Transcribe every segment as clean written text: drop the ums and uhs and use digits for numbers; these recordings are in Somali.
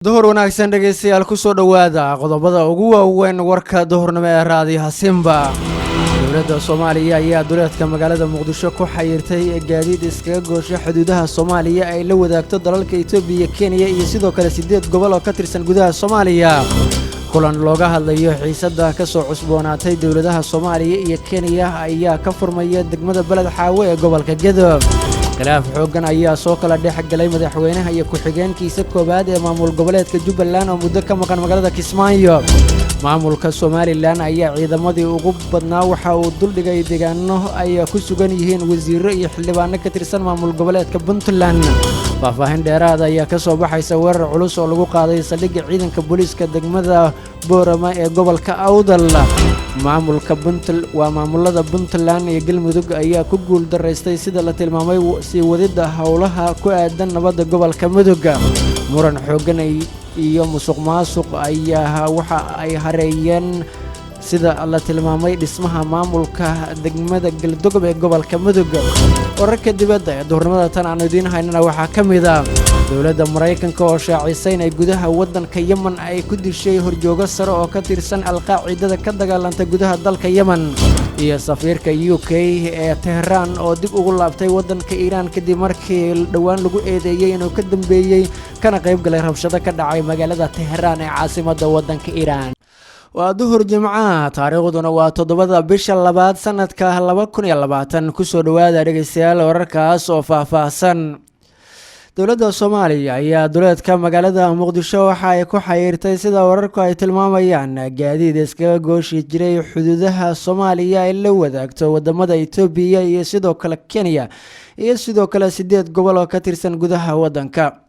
Duhur wanaagsan dhegaystayaal, kusoo dhowaada qodobada ugu waaweyn warka duhurnimo ee Raadiyaha Simba. Dowladda Soomaaliya ayaa duleedka magaalada Muqdisho ku xayirtay gaadiid iskaga goosha xuduudaha Soomaaliya ay la wadaagto dalalka Itoobiya, Kenya iyo sidoo kale 8 gobol oo ka tirsan gudaha Soomaaliya. Kulan looga hadlayo xiisadda ka soo cusboonaatay dowladaha Soomaaliya iyo Kenya ayaa ka furmaya degmada Beled Xaawe ee gobolka Gedo. Khilaaf xooggan ayaa soo kala dhex galay madaxweynaha iyo ku-xigeenkiisa koowaad ee maamul goboleedka Jubbaland oo muddo ka maqan magaalada Kismaayo. Maamulka Somalilan ayaa ciidamadii ugu badnaa waxa uu duldhigay deegaano ay ku sugan yihiin wasiirro iyo xildhibaano ka tirsan maamul goboleedka Puntland. Faahfaahin dheeraada ayaa ka soo baxaysa weerar culus oo lagu qaaday saldhigga ciidanka booliiska degmada Boorama ee gobolka Awdal. Maamulka Puntl waa maamulada Puntland iyo Galmudug ayaa ku guul daraystay, sida la tilmaamay, sii wadidda howlaha ku aadan nabadda gobolka Mudug. Muran xooggan iyo musuq maasuq ayaa waxa ay hareeyeen, sida la tilmaamay, dhismaha maamulka degmada Galdogob ee gobolka Mudug. Wararka dibadda ee duhurnimada tan aanu idiin haynana waxaa ka mid a dowladda Maraykanka oo shaacisay inay gudaha waddanka Yemen ay ku dishay horjoogo sare oo ka tirsan Alqaacidada ka dagaalanta gudaha dalka Yemen, iyo safiirka UK ee Tehraan oo dib ugu laabtay waddanka Iiraan kadib markii dhowaan lagu eedeeyey inuu ka dambeeyey kana qayb galay rabshado ka dhacay magaalada Tehraan ee caasimadda waddanka Iiraan. Waa duhur Jimcaha, taariikhduna waa 7-da bisha labaad sanadka 2020. Kusoo dhowaada dhegeystayaal wararkaas oo faahfaahsan. Dowladda Soomaaliya ayaa duleedka magaalada Muqdisho waxa ay ku xayiirtay, sida wararku ay tilmaamayaan, gaadiid iskaga gooshi jiray xuduudaha Soomaaliya ay la wadaagto wadamada Itoobiya iyo sidoo kale Kenya iyo sidoo kale 8 gobol oo ka tirsan gudaha waddanka.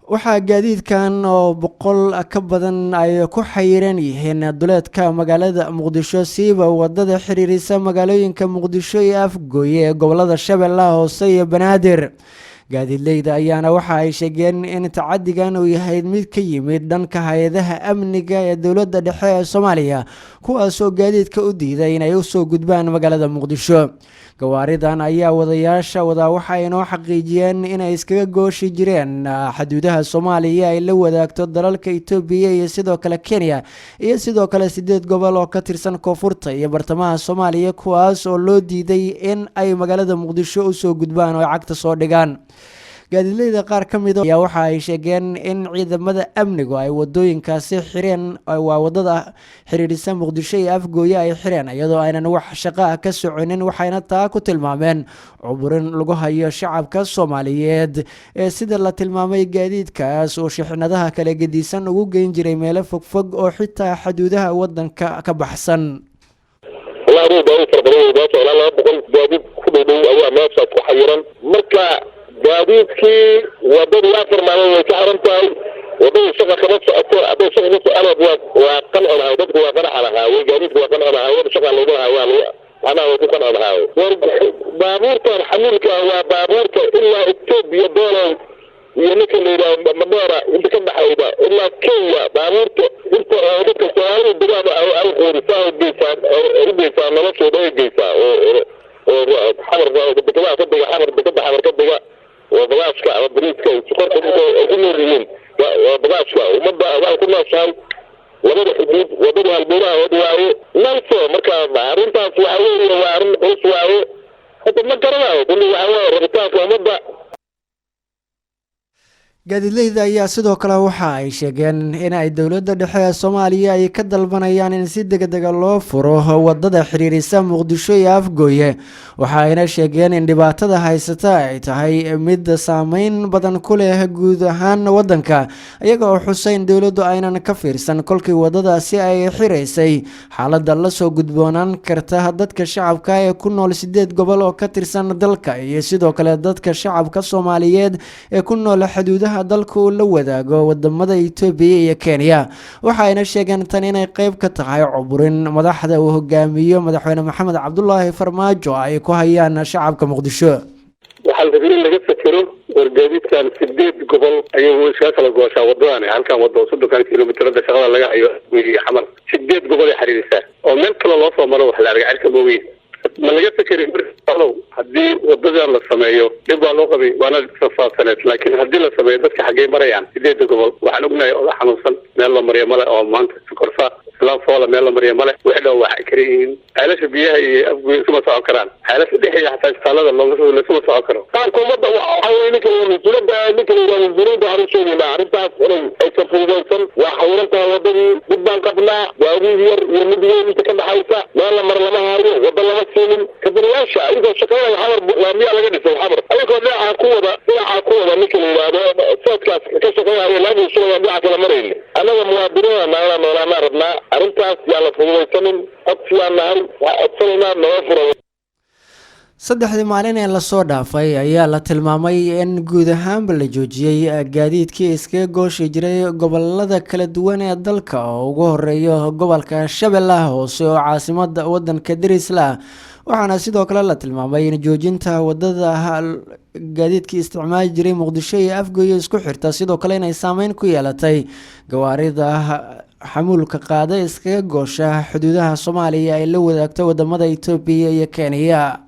Waxaa gaadiidkan oo 100 ka badan ay ku xayiran yihiin duleedka magaalada Muqdisho, siiba wadada xiriirisa magaalooyinka Muqdisho iyo Afgooye ee gobolada Shabeellaha Hoose iyo Banaadir. Gaadiidleyda ayaana waxa ay sheegeen in tacadigan uu yahay mid ka yimid dhanka hay-adaha amniga ee dowladda dhexe ee Soomaaliya, kuwaasoo gaadiidka u diiday inay usoo gudbaan magaalada Muqdisho. Gawaaridan ayaa wadayaasha wadaa waxa inoo xaqiijiyeen inay iskaga gooshi jireen xuduudaha Soomaaliya ay la wadaagto dalalka Itoobiya iyo sidoo kale Kenya iyo sidoo kale 8 gobol oo ka tirsan koonfurta iyo bartamaha Soomaaliya, kuwaas oo loo diiday in ay magaalada Muqdisho usoo gudbaan oo cagta soo dhigaan. Gaadiidleyda qaar ka mida ayaa waxa ay sheegeen in ciidamada amnigu ay wadooyinkaasi xireen, waa wadada xiriirisa Muqdisho iyo Afgooye ay xireen, iyadoo aynan wax shaqo ah ka soconin, waxayna taa ku tilmaameen cuburin lagu hayo shacabka Soomaaliyeed ee sida la tilmaamay gaadiidkaas oo shixnadaha kala gedisan ugu geyn jiray meelo fogfog oo xitaa xuduudaha wadanka ka baxsan. Wallahi adugu baabuur fara badan wey meesha, ilaa 200 gaadiid ku dhow dhow ayaa meeshaas ku xayiran. Marka gaadiidkii wadadii 4 maalmood way ka xiran tahay, wadadii shaqa kama socoto. Hadday shaqa ka soconaad waa qanci lahay, dadku waa qanci lahaa, way gaadiidku waa qanci lahaa, wada shaqa loogu lahaa, waa lagu macnaha way ku qanci lahaa. War baabuurtan xamuulka ah waa baabuurta ilaa Etoobiya, Doolow iyo ninka la yidhaahdo Madheera inta ka dhaxayda ilaa Kenya, baabuurta inta oo dadka Soomaalida degaan ay quurisaa oo geysaa, u geysaa noloshooda ay geysaa, oo Xamar dekadaha ka dega, Xamar dekada Xamar ka dega, waa bagaashka ama bariiska iyo sokorta dhulka ay ku nool yihiin. Waa bagaashka ummadda waxay ku nooshahay labada xuduud, wadada halbowlaha waaye nalso. Marka arrintaas waxa weeye waa arrin culus waaye. Hadda ma garanayo kulli, waxa waaye rabitaanka ummadda. Gaadiidleyda ayaa sidoo kale waxa ay sheegeen in ay dowladda dhexe ee Soomaaliya ay ka dalbanayaan in si degdega loo furo wadada xiriirisa Muqdisho iyo Afgooye. Waxa ayna sheegeen in dhibaatada haysata ay tahay mid saameyn badan ku leh guud ahaan waddanka, iyaga oo xusay in dowladdu aynan ka fiirsan kolkii wadadaasi ay xiraysay xaaladda lasoo gudboonaan karta dadka shacabka ee ku nool 8 gobol oo ka tirsan dalka iyo sidoo kale dadka shacabka Soomaaliyeed ee ku nool xuduudaha dalka uu la wadaago wadamada Itoobiya iyo Kenya. Waxa ayna sheegeen tan inay qeyb ka tahay cuburin madaxda uu hogaamiyo madaxweyne Maxamed Cabdulaahi Farmaajo ay ku hayaan shacabka Muqdisho. Waxaa la rabay in laga fekero. War gaadiidkan 8 gobol ayuu iskaga kala gooshaa wadadani. Halkan wado 30-kan kilomitrada shaqada laga hayo iyo Xamar, 8 gobol ay xiriirisaa oo meel kale loo soo maro wax la argay cirka moogeyn. Ma laga fekerin alow haddii wadadan la sameeyo dhib baa loo qabay, waana fafaafsaneed, laakiin haddii la sameeyo dadka xaggey marayaan? 8-da gobol waxaan ognahay oda xanuunsan meel la mariyo male, oo maanta sokorsa islaan foola meel la mariyo male. Wixii dhan waxay kara yihiin ceelasha biyaha iyo Afgoy isuma socon karaan, ceelasha dhexiya xataa isbitaalada looma lasuma socon karo. Qaabka ummadda waxaa weye ninka mas-uuliyadda, ninka la yidhahdo mas-uuliyiinta, waxaan u sheegaynaa arrintaas inay aysan fududaysan. Waa xayiran tahay wadadii, dib baan qabnaa, gaadiid yar iyo mid weyn inta ka dhaxaysa meel la mar lama hayo, wada lama siinin. Kabinayaasha ayagoo shaqaynaya Xamar laamiyaa laga dhisay Xamar, ayagoo dhinaca ku wada, dhinaca ku wada, ninka la yidhaahdo soodkaas ka shaqaynaya laamiga shulaya, dhinaca kala marayni. Annaga muwaadiniina naagana noolaanaa rabnaa, arrintaas yaan la fududaysanin. Codsiyaan nahay, waxaa codsanaynaa noo fura. Saddexdii maalin ee lasoo dhaafay ayaa la tilmaamay in guud ahaanba la joojiyey gaadiidkii iskaga gooshi jiray gobolada kala duwan ee dalka, oo ugu horeeyo gobolka Shabeellaha Hoose oo caasimada wadanka derisla. Waxaana sidoo kale la tilmaamay in joojinta wadada gaadiidkii isticmaali jiray Muqdisho iyo Afgoyo isku xirta sidoo kale inay saameyn ku yeelatay gawaarida xamuulka qaada iskaga goosha xuduudaha Soomaaliya ay la wadaagto wadamada Itoobiya iyo Kenya.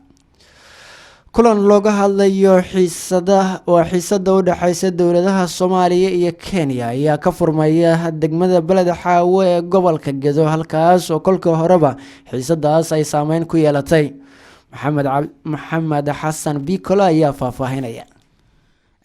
Kulan looga hadlayo xiisada waa xiisada u dhexeysa dowladaha Soomaaliya iyo Kenya ayaa ka furmaya degmada Beled Xaawo ee gobolka Gedo, halkaas oo kolkii horeba xiisadaas ay saameyn ku yeelatay. Maxamed Maxamed Xasan Bicolo ayaa faahfaahinaya.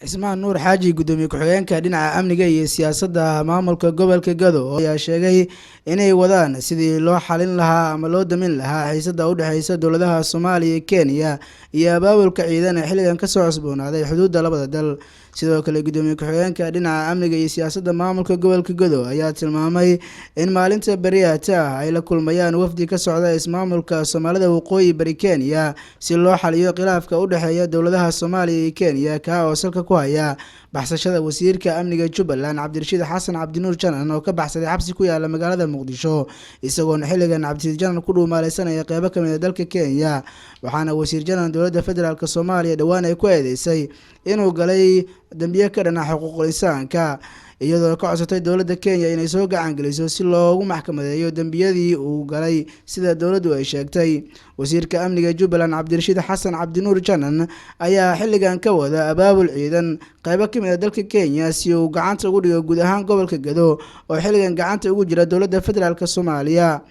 Cismaan Nuur Xaaji, guddoomiye ku-xigeenka dhinaca amniga iyo siyaasadda maamulka gobolka Gado, ayaa sheegay inay wadaan sidii loo xalin lahaa ama loo damin lahaa xiisada u dhexeysa dowladaha Soomaaliya iyo Kenya iyo abaabulka ciidan ee xilligan kasoo cusboonaaday xuduudda labada dal. Sidoo kale, guddoomiye ku-xigeenka dhinaca amniga iyo siyaasadda maamulka gobolka Godo ayaa tilmaamay in maalinta beriata ah ay la kulmayaan wafdi ka socda ismaamulka Soomaalida Waqooyi Bari Kenya si loo xaliyo khilaafka u dhexeeya dowladaha Soomaaliya iyo Kenya, kaa oo salka ku haya baxsashada wasiirka amniga Jubbaland Cabdirashiid Xasan Cabdinuur Janan, oo ka baxsaday xabsi ku yaala magaalada Muqdisho, isagoona xilligan Cabdirashiid Janan ku dhuumaaleysanaya qeybo kamid a dalka Kenya. Waxaana wasiir Janan dowladda federaalk Soomaaliya dhowaan ay ku eedeysay inuu galay dambiye ka dhana xuquuqul insaanka, iyadoo ka codsatay dowladda Kenya inay soo gacan geliso si loogu maxkamadeeyo dembiyadii uu galay, sida dowladdu ay sheegtay. Wasiirka amniga Jubbaland Cabdirashiid Xasan Cabdinuur Janan ayaa xilligan ka wada abaabul ciidan qeybo kamid a dalka Kenya si uu gacanta ugu dhigo guud ahaan gobolka Gado oo xilligan gacanta ugu jira dowladda federaalk Soomaaliya.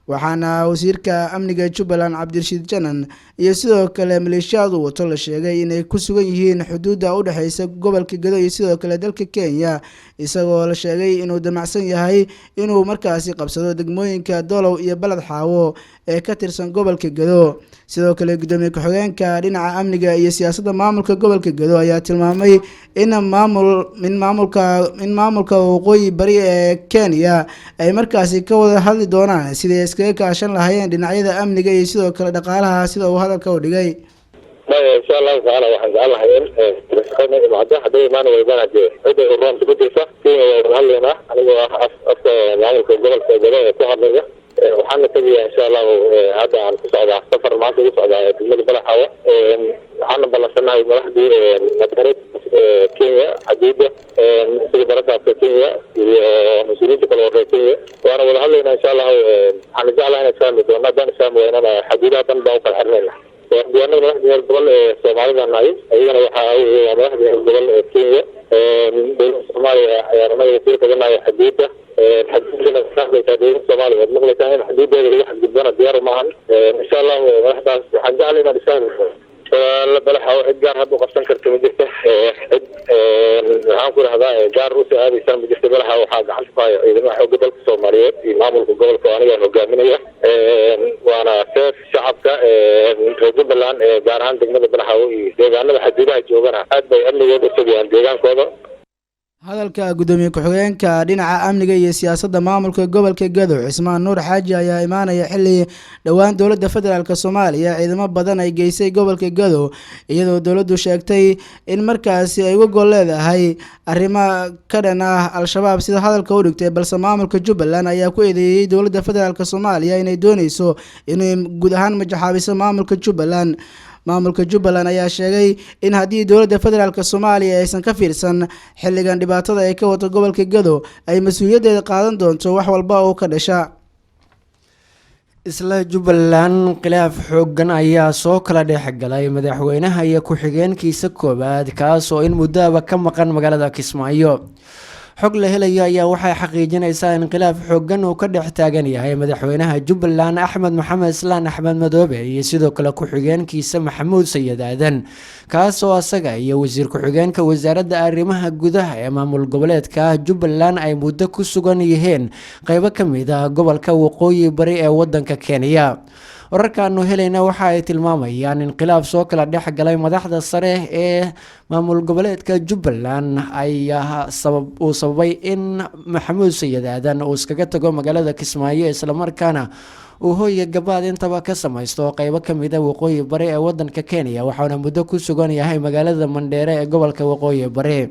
Waxaana wasiirka amniga Jubbaland Cabdirashiid Janan iyo sidoo kale maleeshiyaad uu wato la sheegay inay ku sugan yihiin xuduudda u dhexeysa gobolka Gado iyo sidoo kale dalka Kenya, isagoo la sheegay inuu damacsan yahay inuu markaasi qabsado degmooyinka Dolow iyo Baled Xaawo ee ka tirsan gobolka Gado. Sidoo kale, guddoomiye ku-xigeenka dhinaca amniga iyo siyaasadda maamulka gobolka Gado ayaa tilmaamay in maamulka Waqooyi Bari ee Kenya ay markaasi ka wada hadli doonaan sidii ay iskaga kaashan lahaayeen dhinacyada amniga iyo sidoo kale dhaqaalaha, sida uu hadalka u dhigay. Maya, insha Allahu tacaala waxaan jecel lahay in shaqeyna imaado. Hadday imaan weydana dee cidda uroonta ku jirta Kenya waa wada hadlaynaa. Anigoo ah afka maamulka gobolka Gado ee ku hadlaya, waxaana tegayaa insha Allahu, hadda aan ku socdaa safar maanta ugu socdaa degmada Balaxaawa. Waxaana ballansanahay madaxdii madaret Kenya, xaduudda sida barakaadka Kenya iyo mas-uuliyiinta kale oo reer Kenya, waana wada hadlaynaa insha Allahu. Waxaana jeclahay inaan isfahmi doono. Haddaan isfahmi waynana xaduudaha dhan baan u kala xirnayna. Diyaanada madaxda heer gobol ee Soomaalida nahay, ayagana waxa waa madaxda heer gobol ee Kenya. Dowladda Soomaaliya ayaan anaga wakiil kaga xuduudda. Xaduudana maqlaysaa, dowladda Soomaaliya waad maqlaysaa in xuduudeeda lagu xadgudbana diyaar maahan. Insha Allahu madaxdaas waxaan jeclay inaan isfahmi. Balaxa cid gaar hadda u qabsan karta ma jirta, cid maxaan ku rahdaa gaar usoo aadaysana ma jirta. Balaxa waxaa gacanta ku haya ciidamada xoogga dalka Soomaaliyeed iyo maamulka gobolka oo aniga hogaaminaya, waana seef shacabka reer Jubbaland, gaar ahaan degmada Balaxawo iyo deegaanada xaduudaha joogana aad bay amnigooda usugayaan deegaankooda. Hadalka guddoomiye ku-xigeenka dhinaca amniga iyo siyaasadda maamulka gobolka Gado Cismaan Nuur Xaaji ayaa imaanaya xilli dhowaan dowladda federaalk Soomaaliya ciidamo badan ay geysay gobolka Gado, iyadoo dowladdu sheegtay in markaasi ay uga gol leedahay arrimo ka dhan ah Al-Shabaab, sida hadalka u dhigtay. Balse maamulka Jubbaland ayaa ku eedeeyey dowladda federaalk Soomaaliya inay dooneyso inay guud ahaan majaxaabiso maamulka Jubbaland. Maamulka Jubbaland ayaa sheegay in haddii dowladda federaalk Soomaaliya aysan ka fiirsan xilligan dhibaatada ay ka wato gobolka Gado, ay mas-uuliyaddeeda qaadan doonto wax walba oo ka dhasha. Isla Jubbaland, khilaaf xooggan ayaa soo kala dhex galay madaxweynaha iyo ku-xigeenkiisa koowaad, kaas oo in muddoaba ka maqan magaalada Kismaayo. Xog la helayo ayaa waxay xaqiijinaysaa in khilaaf xooggan uu ka dhex taagan yahay madaxweynaha Jubbaland Axmed Maxamed Islaan Axmed Madoobe iyo sidoo kale ku-xigeenkiisa Maxamuud Sayid Aadan, kaas oo asaga iyo wasiir ku-xigeenka wasaaradda arrimaha gudaha ee maamul goboleedka Jubbaland ay muddo ku sugan yihiin qeybo ka mid ah gobolka Waqooyi Bari ee wadanka Kenya. Wararkaanu helayna waxa ay tilmaamayaan in khilaaf soo kala dhex galay madaxda sare ee maamul goboleedka Jubbaland ayaa uu sababay in Maxamuud Sayid Aadan uu iskaga tago magaalada Kismaayo, islamarkaana uu hooya gabaad intaba ka samaysto qeybo kamid a Waqooyi Bari ee wadanka Kenya, waxaana muddo ku sugan yahay magaalada Mandheere ee gobolka Waqooyi Bari.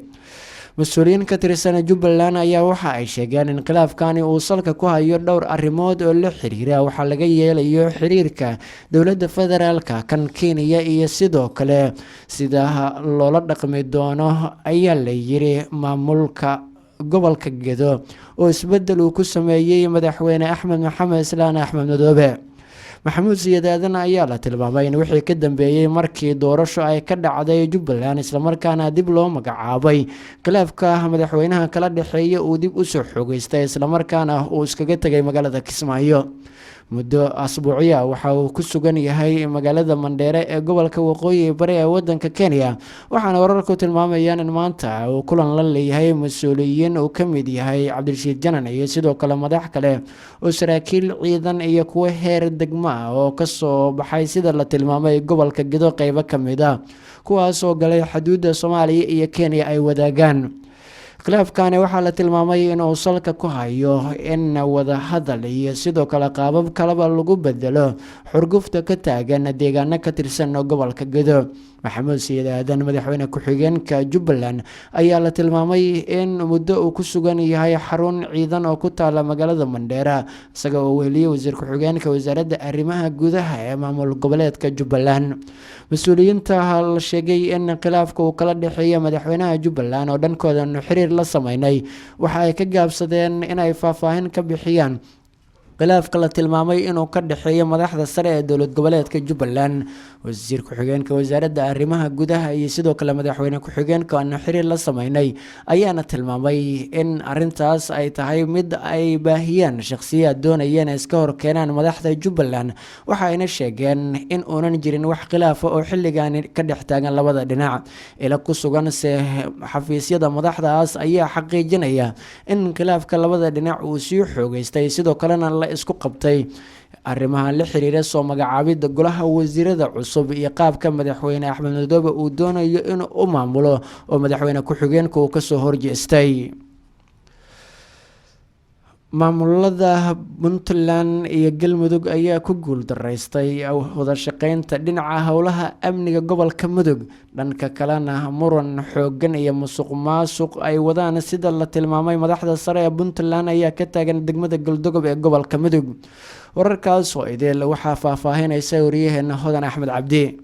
Mas-uuliyiin ka tirsan Jubbaland ayaa waxa ay sheegeen in khilaafkani uu salka ku hayo dhowr arrimood oo la xiriira waxaa laga yeelayo xiriirka dowladda federaalka, kan Kenya iyo sidoo kale sida loola dhaqmi doono, ayaa la yiri, maamulka gobolka Gedo oo isbedel uu ku sameeyey madaxweyne Axmed Maxamed Islaan Axmed Madoobe. Maxamuud Sayid Aadan ayaa la tilmaamay in wixii ka dambeeyey markii doorasho ay ka dhacday Jubbaland, islamarkaana dib loo magacaabay, khilaafka madaxweynaha kala dhexeeya uu dib usoo xoogeystay, islamarkaana uu iskaga tegay magaalada Kismaayo. Muddo asbuucya waxa uu ku sugan yahay magaalada Mandheere ee gobolka Waqooyi Bari ee wadanka Kenya, waxaana wararku tilmaamayaan in maanta uu kulan la leeyahay mas-uuliyiin uu ka mid yahay Cabdirashiid Janan iyo sidoo kale madax kale oo saraakiil ciidan iyo kuwo heer degmo ah oo kasoo baxay, sida la tilmaamay, gobolka Gedo qeybo ka mid a, kuwaas oo galay xuduudda Soomaaliya iyo Kenya ay wadaagaan. Khilaafkani waxaa la tilmaamay inuu salka ku hayo in wadahadal iyo sidoo kale qaabab kaleba lagu bedelo xurgufta ka taagan deegaano ka tirsan gobolka Gedo. Maxamuud Sayid Aadan, madaxweyne ku-xigeenka Jubbaland, ayaa la tilmaamay in muddo uu ku sugan yahay xarun ciidan oo ku taala magaalada Mandheera, isaga oo weheliyey wasiir ku-xigeenka wasaaradda arrimaha gudaha ee maamul goboleedka Jubbaland. Mas-uuliyiinta la sheegay in khilaafka uu kala dhexeeya madaxweynaha Jubbaland oo dhankooda xiriir la sameynay waxa ay ka gaabsadeen inay faahfaahin ka bixiyaan khilaafka la tilmaamay inuu ka dhexeeyo madaxda sare ee dowlad goboleedka Jubbaland. Wasiir ku-xigeenka wasaaradda arrimaha gudaha iyo sidoo kale madaxweyne ku-xigeenka aanu xiriir la sameynay ayaana tilmaamay in arintaas ay tahay mid ay baahiyaan shakhsiyaad doonaya inay iska hor keenaan madaxda Jubbaland. Waxa ayna sheegeen in uunan jirin wax khilaafa oo xilligaani ka dhex taagan labada dhinac. Ila ku sugan se xafiisyada madaxdaas ayaa xaqiijinaya in khilaafka labada dhinac uu sii xoogeystay, sidoo kalena la isku qabtay arrimaha la xiriira soo magacaabida golaha wasiirada cusub iyo qaabka madaxweyne Axmed Madoobe uu doonayo inuu u maamulo oo madaxweyne ku-xigeenka uu kasoo horjeestay. Maamulada Puntland iyo Galmudug ayaa ku guuldaraystay wada shaqeynta dhinaca howlaha amniga gobolka Mudug. Dhanka kalena, muran xoogan iyo musuq maasuq ay wadaan, sida la tilmaamay, madaxda sare ee Puntland ayaa ka taagan degmada Galdogob ee gobolka Mudug. Wararkaas oo ideel waxaa faahfaahinaysa wariyaheena Hodan Axmed Cabdi.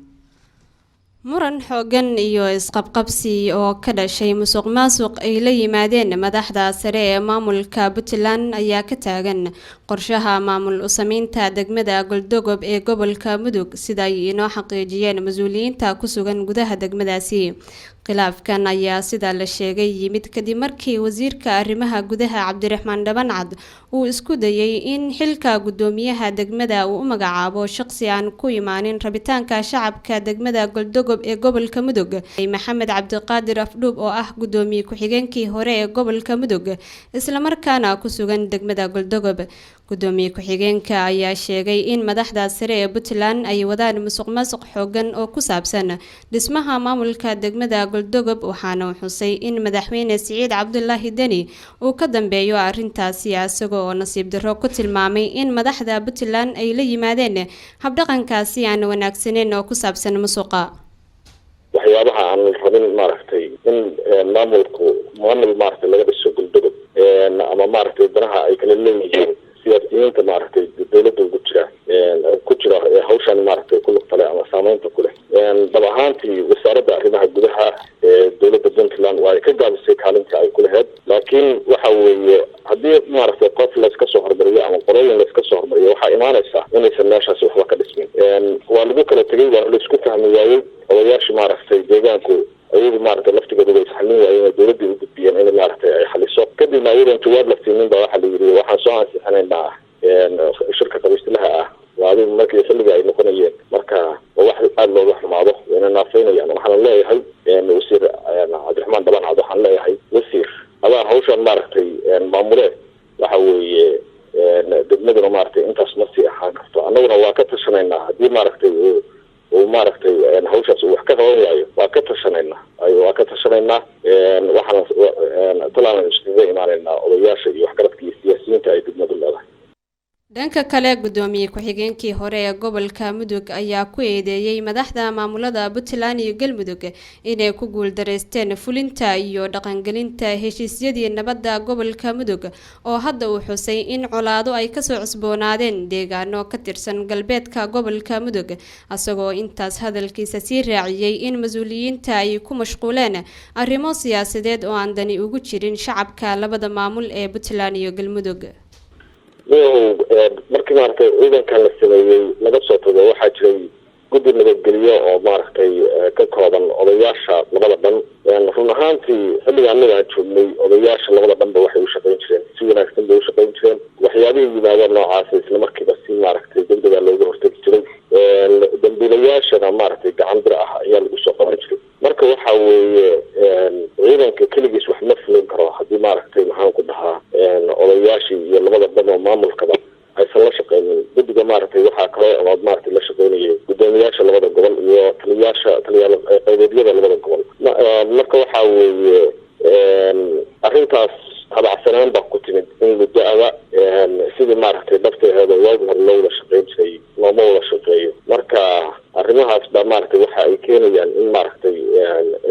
Muran xooggan iyo isqabqabsi oo ka dhashay musuq maasuq ay la yimaadeen madaxda sare ee maamulka Puntland ayaa ka taagan qorshaha maamul u sameynta degmada Goldogob ee gobolka Mudug, sida ay inoo xaqiijiyeen mas-uuliyiinta ku sugan gudaha degmadaasi. Khilaafkan ayaa, sida la sheegay, yimid kadib markii wasiirka arrimaha gudaha Cabdiraxmaan Dhabancad uu isku dayay in xilka guddoomiyaha degmada uu u magacaabo shaqsi aan ku imaanin rabitaanka shacabka degmada Goldogob ee gobolka Mudug, Maxamed Cabdiqaadir Afdhuub, oo ah guddoomiye ku-xigeenkii hore ee gobolka Mudug, islamarkaana ku sugan degmada Goldogob. Gudoomiye ku-xigeenka ayaa sheegay in madaxda sare ee Puntland ay wadaan musuq maasuq xoogan oo ku saabsan dhismaha maamulka degmada Goldogob, waxaana uu xusay in madaxweyne Siciid Cabdulaahi Deni uu ka dambeeyo arrintaasi, isaga oo nasiib darro ku tilmaamay in madaxda Puntland ay la yimaadeen habdhaqankaasi aan wanaagsaneyn oo ku saabsan musuqa. Waxyaabaha aan rabin, maaragtay, in maamulku maamul, maaragtay, laga dhiso Goldogob ama, maaragtay, danaha ay kala leeyihiin siyaasiyiinta, maaragtay, dawladda ugu jira ku jira hawshan, maaragtay, ku lugtale ama saameynta ku leh. Dhab ahaantii, wasaaradda arrimaha gudaha ee dowladda Puntland waa ay ka gaabisay kaalintii ay ku laheyd, laakiin waxaa Waxa weeye haddii maaragtay qof layska soo hormariyo ama qolooyin layska soo hormariyo, waxaa imaanaysaa inaysan meeshaasi waxba ka dhismin. Waa lagu kala tegay, waa laisku fahmi waayey. Odayaashii maaragtay deegaanku ayagu maaragtay laftigooda way isxalin waayeen oo dowladda u gudbiyeen in maaragtay ay xaliso. Kadibna ayadoon jawaab la siinin ba waxaa la yidhi waxaan soo ansixinaynaa shirka qabiistilaha ah. Waa adigu markii xilliga ay noqonayeen. Marka waa wax aada looga xumaado, wayna naafeynayaan. Waxaana leeyahay wasiir Cabdiraxmaan Dhabancad, waxaan leeyahay wasiir, adaa hawshan maaragtay maamule. Waxa weeye degmaduna maaragtay intaas ma sii ahaan karto. Annaguna waa ka tashanaynaa haddii maaragtay uu maaragtay hawshaas uu wax ka qaban waayo. Waa ka tashanaynaa, waa ka tashanaynaa. Waxaana talaanan iskaga imaanaynaa odayaasha iyo waxgaradka iyo siyaasiyiinta ay degmadu leedahay. Dhanka kale, gudoomiye ku-xigeenkii hore ee gobolka Mudug ayaa ku eedeeyey madaxda maamulada Puntland iyo Galmudug inay ku guuldareysteen fulinta iyo dhaqangelinta heshiisyadii nabadda gobolka Mudug, oo hadda uu xusay in colaado ay kasoo cusboonaadeen deegaano ka tirsan galbeedka gobolka Mudug, isagoo intaas hadalkiisa sii raaciyey in mas-uuliyiinta ay ku mashquuleen arrimo siyaasadeed oo aan dani ugu jirin shacabka labada maamul ee Puntland iyo Galmudug. Markii maaragtay ciidankan la sameeyey laga soo tago, waxaa jiray guddi nabadgelyo oo maaragtay ka kooban odayaasha labada dhan. Run ahaantii xilliga anaga aan joognay, odayaasha labada dhanba waxay u shaqayn jireen si wanaagsan bay u shaqayn jireen. Waxyaabihii yimaadeen noocaas isla markiiba si maaragtay degdega looga hortegi jiray. Dambiilayaashana maaragtay gacan bir ah ayaa lagu soo qaban jiray. Marka waxa weeye ciidanka keligiis wax ma fulin karo haddii maaragtay maxaan ku dhahaa odayaashii iyo labada dhan oo maamulkaba aysan la shaqeynin guddiga. Maaragtay waxaa kaloo ama maaragtay la shaqeynayay guddoomiyaasha labada gobol iyo taliyaasha taliyaal qaybeedyada labada gobol. Marka waxa weeye arrintaas habacsanaan baa ku timid in muddo-aba. Sidii maaragtay dhabteheeda waagi hore loo wada shaqeyn jiray looma wada shaqeeyo. Marka arrimahaas baa maaragtay waxa ay keenayaan in maaragtay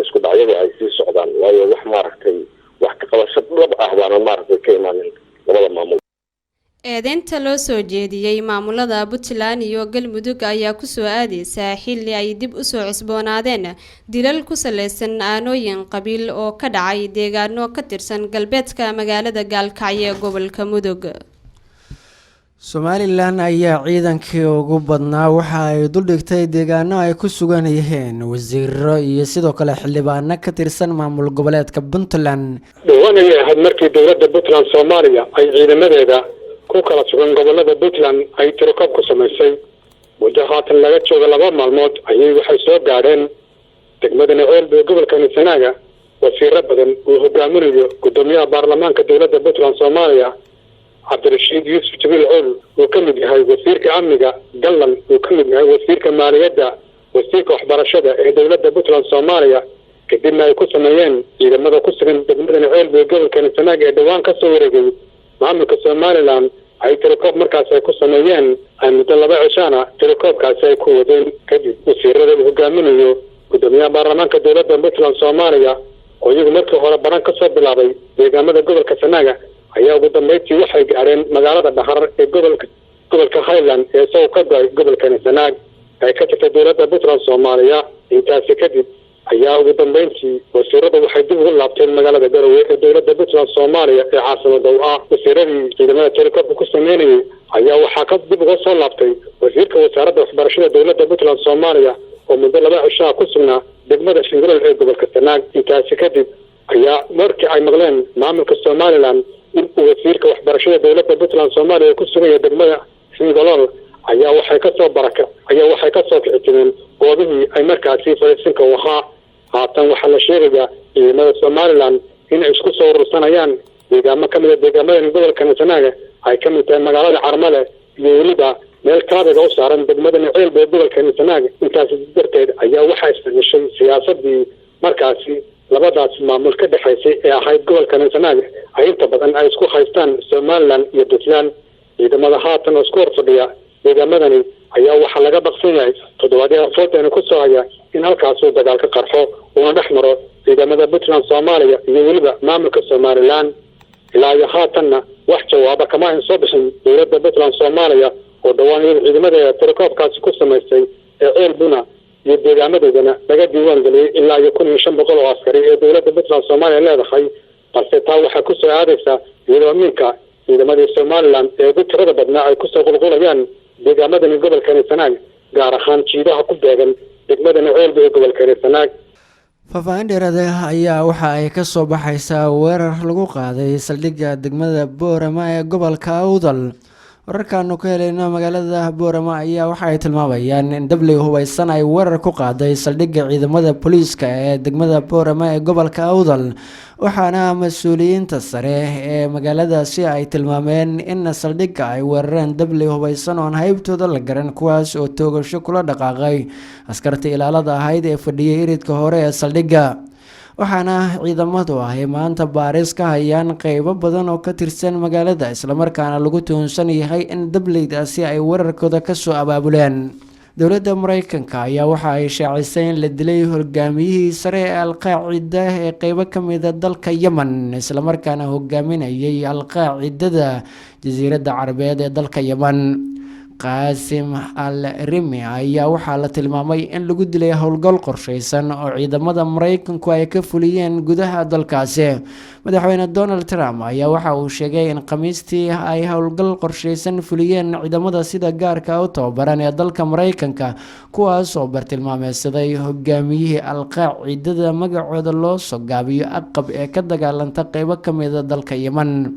isku dhacyadu ay sii socdaan, waayo wax maaragtay wax ka qabasho dhab ah baana maaragtay ka imaanin labada maamul. Eedeynta loo soo jeediyey maamulada Puntland iyo Galmudug ayaa kusoo aadeysa xilli ay dib usoo cusboonaadeen dilal ku saleysan aanooyin qabiil oo ka dhacay deegaano ka tirsan galbeedka magaalada Gaalkacyo ee gobolka Mudug. Somalilan ayaa ciidankii ugu badnaa waxa ay duldhigtay deegaano ay ku sugan yihiin wasiiro iyo sidoo kale xildhibaano ka tirsan maamul goboleedka Puntland. Dhowaan ayay ahayd markii dowladda Puntland Soomaaliya ay ciidamadeeda ku kala sugan gobolada Puntland ay tirokoob ku samaysay. Muddo haatan laga jooga 2 maalmood ayay waxay soo gaadheen degmada Naceelba ee gobolka Sanaaga wasiiro badan uu hogaaminayo guddoomiyaha baarlamaanka dowladda Puntland Soomaaliya, Cabdirashiid Yuusuf Jibriil Cowl, uu ka mid yahay wasiirka amniga Gallan, uu ka mid yahay wasiirka maaliyadda, wasiirka waxbarashada ee dowladda Puntland Soomaaliya. Kadibna ay ku sameeyeen ciidamada ku sugan degmada Naceelba ee gobolka Sanaag ee dhowaan ka soo wareegay maamulka Somaliland ay tirokoob markaas ay ku sameeyeen, ay muddo 2 cishaana tirokoobkaasi ay ku wadeen. Kadib wasiirada uu hogaaminayo guddoomiyaha baarlamaanka dowladda Puntland Soomaaliya, oo iyagu markii hore baran ka soo bilaabay deegaamada gobolka Sanaaga, ayaa ugu dambeyntii waxay gaadheen magaalada Dhahar ee gobolka Highland ee isagoo ka go-ay gobolkani Sanaag ay ka jirtay dowladda Puntland Soomaaliya. Intaasi kadib ayaa ugu dambeyntii wasiiradu waxay dib ugu laabteen magaalada Garowe ee dowladda Puntland Soomaaliya ee caasimada u ah. Wasiiradii ciidamada telekoobka ku sameynayay ayaa waxaa ka dib uga soo laabtay wasiirka wasaaradda waxbarashada dowladda Puntland Soomaaliya oo muddo 2 cishaa ku sugnaa degmada Shingolol ee gobolka Sanaag. Intaasi kadib ayaa markii ay maqleen maamulka Somaliland in uu wasiirka waxbarashada dowladda Puntland Soomaaliya ku sugan yahay degmada Shingolol, ayaa waxay kasoo baraka ayaa waxay kasoo kici goobihii ay markaasi fadhiisinka u ahaa. Haatan waxaa la sheegayaa ciidamada Somaliland inay isku soo urursanayaan deegaamo ka mid a deegaamadan gobolka Sanaaga, ay ka mid tahay magaalada Carmale iyo weliba meel kaabiga u saaran degmada Naceelba ee gobolka Sanaaga. Intaasi darteed ayaa waxaa isbedeshay siyaasadii markaasi labadaas maamul ka dhexaysay ee ahayd gobolka Sanaaga ay inta badan ay isku haystaan Somaliland iyo Puntland. Ciidamada haatan oo isku horfadhiya deegaamadani ayaa waxaa laga baqsan yahay toddobaadyada foodeena ku soo haya in halkaasuu dagaal ka qarxo uuna dhex maro ciidamada Puntland Soomaaliya iyo weliba maamulka Somaliland. Ilaa iyo haatanna wax jawaaba kama ayn soo bixin dowladda Puntland Soomaaliya oo dhowaan iyadu ciidamadeeda tirakoobkaasi ku samaysay ee Ceelbuna iyo deegaamadeedana laga diiwaan geliyey ilaa iyo 1500 oo askari ee dowladda Puntland Soomaaliya leedahay. Balse taa waxaa kusoo aadaysa iyadoo aminka ciidamadii Somalilan ee ugu tirada badnaa ay kusoo qulqulayaan deegaamadani gobolkani Sanaag, gaar ahaan jiidaha ku beegan degmadani Ceelbu ee gobolkani Sanaag. Faahfaahin dheeraada ayaa waxa ay kasoo baxaysaa weerar lagu qaaday saldhigga degmada Boorama ee gobolka Awdal. Wararkaanu ka helayno magaalada Boorama ayaa waxa ay tilmaamayaan in dabley hubeysan ay weerar ku qaaday saldhigga ciidamada booliiska ee degmada Boorama ee gobolka Awdal, waxaana mas-uuliyiinta sare ee magaaladaasi ay tilmaameen in saldhigga ay weerareen dabley hubeysan oon haybtooda la garan, kuwaas oo toogasho kula dhaqaaqay askarta ilaalada ahayd ee fadhiyay iridka hore ee saldhigga. Waxaana ciidamadu ay maanta baaris ka hayaan qeybo badan oo ka tirsan magaalada, islamarkaana lagu tuhunsan yahay in dableydaasi ay weerarkooda kasoo abaabuleen. Dowladda Mareykanka ayaa waxa ay shaacisay in la dilay hogaamiyihii sare ee Alqaacida ee qeybo kamida dalka Yemen, islamarkaana hogaaminayay Alqaacidada Jasiiradda Carabeed ee dalka Yemen. Qaasim al Rimi ayaa waxaa la tilmaamay in lagu dilay howlgal qorsheysan oo ciidamada Mareykanku ay ka fuliyeen gudaha dalkaasi. Madaxweyne Donald Trump ayaa waxa uu sheegay in Khamiistii ay howlgal qorsheysan fuliyeen ciidamada sida gaarka u tababaran ee dalka Mareykanka, kuwaas oo bartilmaameysaday hogaamiyihii Alqaacidada magacooda loo soo gaabiyo Aqab ee ka dagaalanta qeybo kamida dalka Yemen.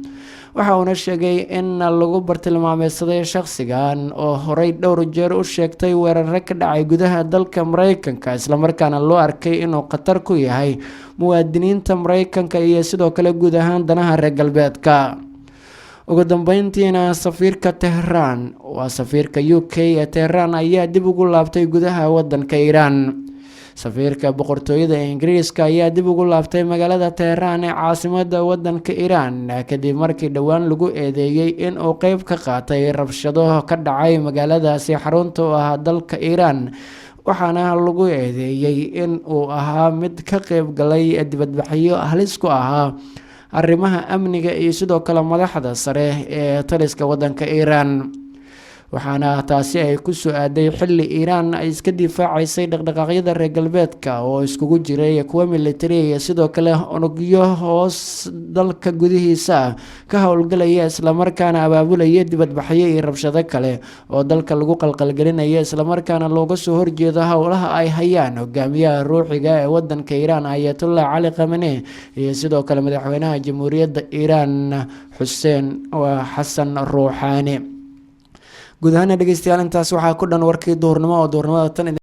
Waxa uuna sheegay in lagu bartilmaameysaday shakhsigan oo horey dhowr jeer u sheegtay weeraro ka dhacay gudaha dalka Mareykanka, islamarkaana loo arkay inuu khatar ku yahay muwaadiniinta Mareykanka iyo sidoo kale guud ahaan danaha reer galbeedka. Ugu dambeyntiina, safiirka Tehraan, waa safiirka UK ee Tehraan, ayaa dib ugu laabtay gudaha wadanka Iiraan. Safiirka Boqortooyada Ingiriiska ayaa dib ugu laabtay magaalada Teheraan ee caasimada wadanka Iiraan, kadib markii dhowaan lagu eedeeyey in uu qeyb ka qaatay rabshado ka dhacay magaaladaasi xarunta u ahaa dalka Iiraan. Waxaana lagu eedeeyey in uu ahaa mid ka qeyb galay dibadbaxyo halis ku ahaa arrimaha amniga iyo sidoo kale madaxda sare ee taliska wadanka Iiraan. Waxaana taasi ay ku soo aaday xilli Iiraan ay iska difaacaysay dhaqdhaqaaqyada reer galbeedka oo iskugu jiray kuwa militari iyo sidoo kale unugyo hoos dalka gudihiisa ah ka howlgalaya, islamarkaana abaabulaya dibadbaxyo iyo rabshado kale oo dalka lagu qalqalgelinaya, islamarkaana looga soo horjeedo howlaha ay hayaan hogaamiyaha ruuxiga ee wadanka Iiraan, Ayatollah Cali Khamene, iyo sidoo kale madaxweynaha Jamhuuriyadda Iiraan, Xuseen Xasan Ruuxaani. Guud ahaana dhegeystayaal, intaas waxaa ku dhan warkii duhurnimo oo duhurnimada tan.